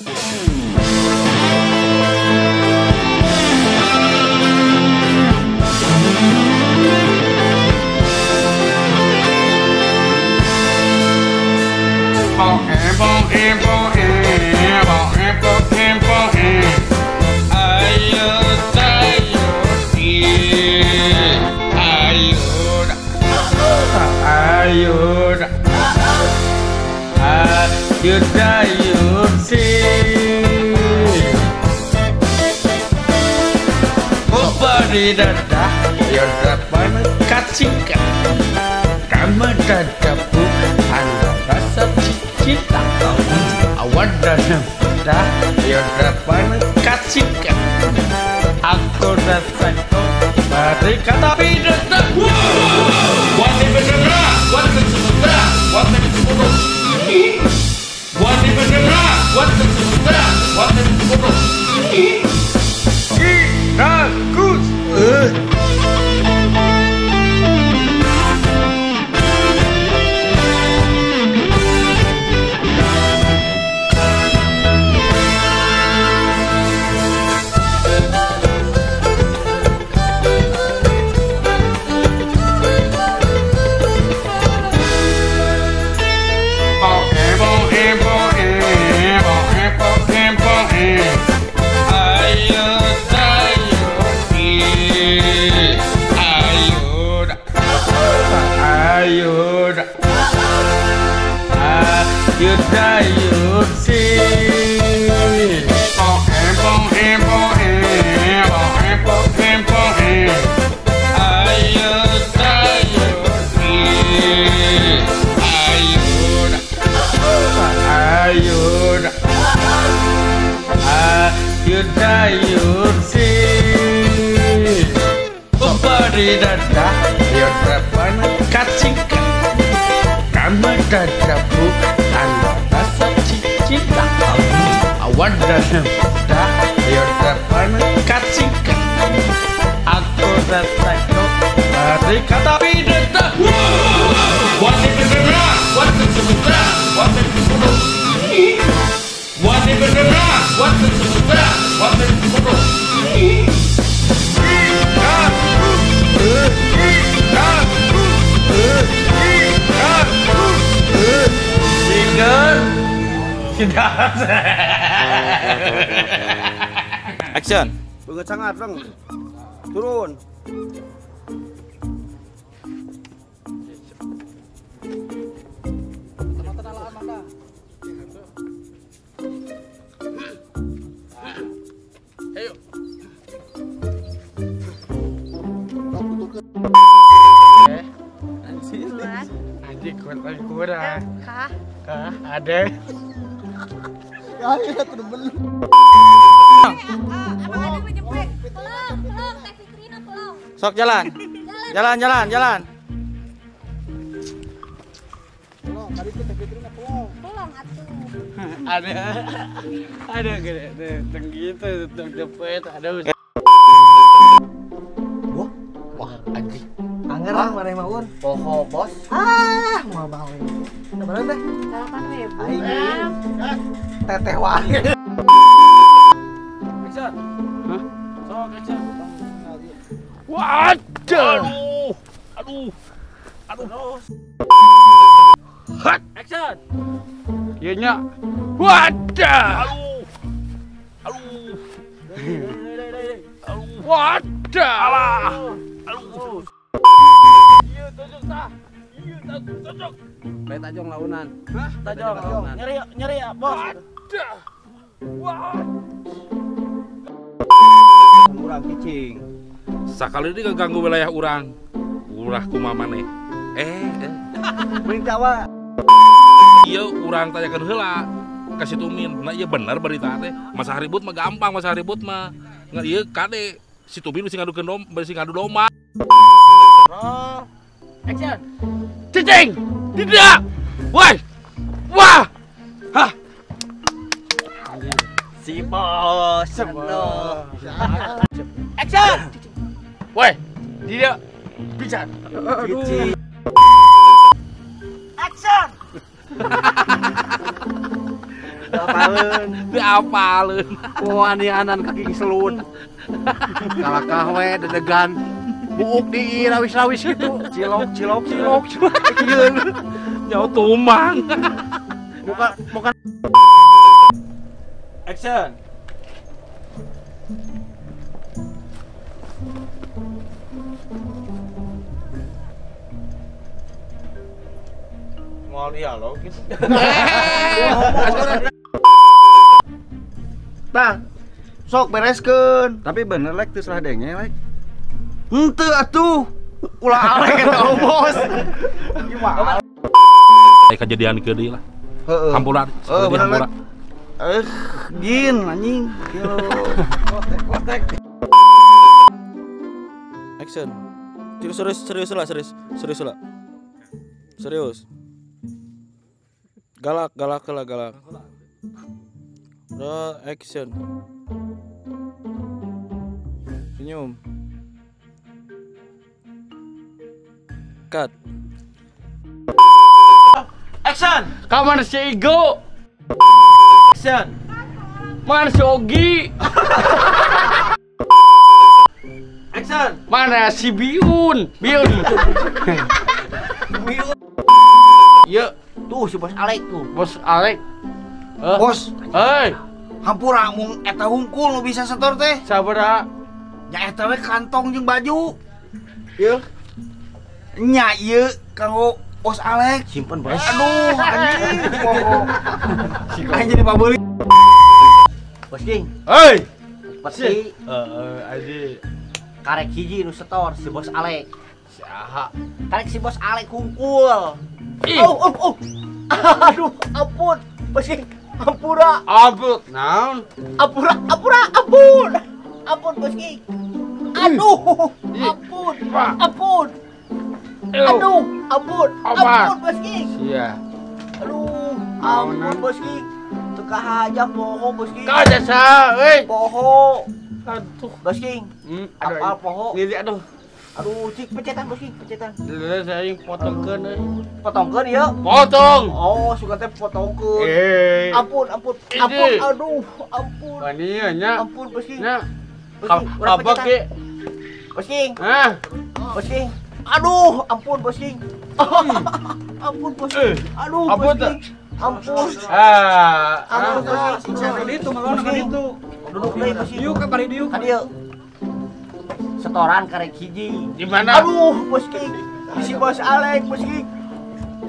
Aku rasa kata Action. Banget sangat, Bang. Turun. Ayo. Anjing kurang. Kah? Kah ada. Ya, temen. Sok jalan. Jalan, jalan, jalan. Ada gede, gitu, cepet, ada. Wah, wah, anjing. Anger lah, mana yang mau? Poho, bos. Ah, mau mau. Berapa teh? 8.000. Teteh wae. Action. Hah? Sok action. Waduh. Aduh. Aduh. Hat. Action. Iya nya. Waduh. Aduh. Aduh. Aduh. Waduh. Alah. Aduh. Iya tunjuk tah. Iya tunjuk. Bae tajong launan. Hah? Tajong launan. Nyeri nyeri ya, bos. Waduh. Wah. Urang cicing. Sakali ini ngeganggu wilayah urang. Ulah kumaha maneh. Berita wa. Iya urang tanyakeun heula ka si Tumin. Nah iya bener berita teh. Masa ribut mah gampang, masa ribut mah. Nggak ieu kade si Tumin bisi ngadukeun domba, bisi ngadu domba. Roll. Action. Cicing. Tidak. Woi. Wah. Hah. Si bos. Action. Woi, tidak bisa. Cicing. Action. Apaleun. Teu apaleun. Wanianan kaki selun. Kalakah we dedegan. Buuk di rawis-rawis gitu. Cilok cilok cilok. Nyawa tumang. Bukan. Action. Mau dialog gitu. Tah, sok bereskeun. Tapi bener lek teu salah denge lek. Henteu atuh. Ulah alek eta bos. Gimana? Kejadian ke deui lah. Heeh. Hampura. Heeh, bener lek. Gin anjing. Kotek. Action. Serius serius lah, serius. Serius lah. Serius. Galak, galak lah, galak. Roll action. Senyum. Cut. Action. Kamar si Igo. Action. Mana si Ogi? Action. Mana si Biun? Biun. Biun. Ya. Tuh si Bos Alek tuh. Bos Alek. Bos. Hei. Hampura mung eta hungkul nu bisa setor teh. Sabaraha? Nya eta we kantong jeung baju. Ieu. Nya ieu kanggo Bos Alek. Simpen bos. Aduh, anjing. Aing jadi pabeuli. Bos King. Hei. Pasti. Heeh, anjing. Karek hiji nu setor si Bos Alek. Saha? Karek si Bos Alek hungkul. Oh, oh, oh. Aduh, ampun. Bos King, ampura. Ampun. Naon? Ampura, ampura, ampun. Ampun, Bos King. Aduh, ampun. Ampun. Aduh, ampun. Ampun, Bos King. Iya. Aduh, ampun, Bos King. Teu kahaja poho, Bos King. Kahaja sa, euy. Poho. Aduh, Bos King. Apal poho. Ngiri aduh. Aduh, cik pencetan Bos King, pencetan. Leuleus aing potongkeun euy. Potongkeun ieu? Potong. Oh, suka teh potongkeun. Ampun, ampun. Ampun, aduh, ampun. Wani nya. Ampun, Bos King. Nya. Apa ke? Bos King. Hah? Bos King. Aduh, ampun Bos King. Ampun Bos King. Aduh, Bos King. Ampun. Ah, ampun Bos King. Itu melon ka ditu. Duduk deui Bos King. Diuk ka bari diuk. Ka dieu. Setoran karek hiji. Di mana? Aduh, Bos King. Si Bos Alek, Bos King.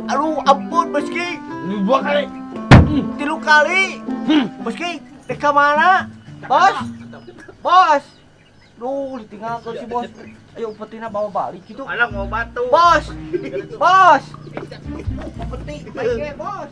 Aduh, ampun Bos King. Dua kali. 3 kali. Bos King, dek ka mana? Bos. Bos. Duh, ditinggalkeun si Bos. Ayo petina bawa balik gitu. Anak mau batu. Bos. Bos. Peti, baik bos.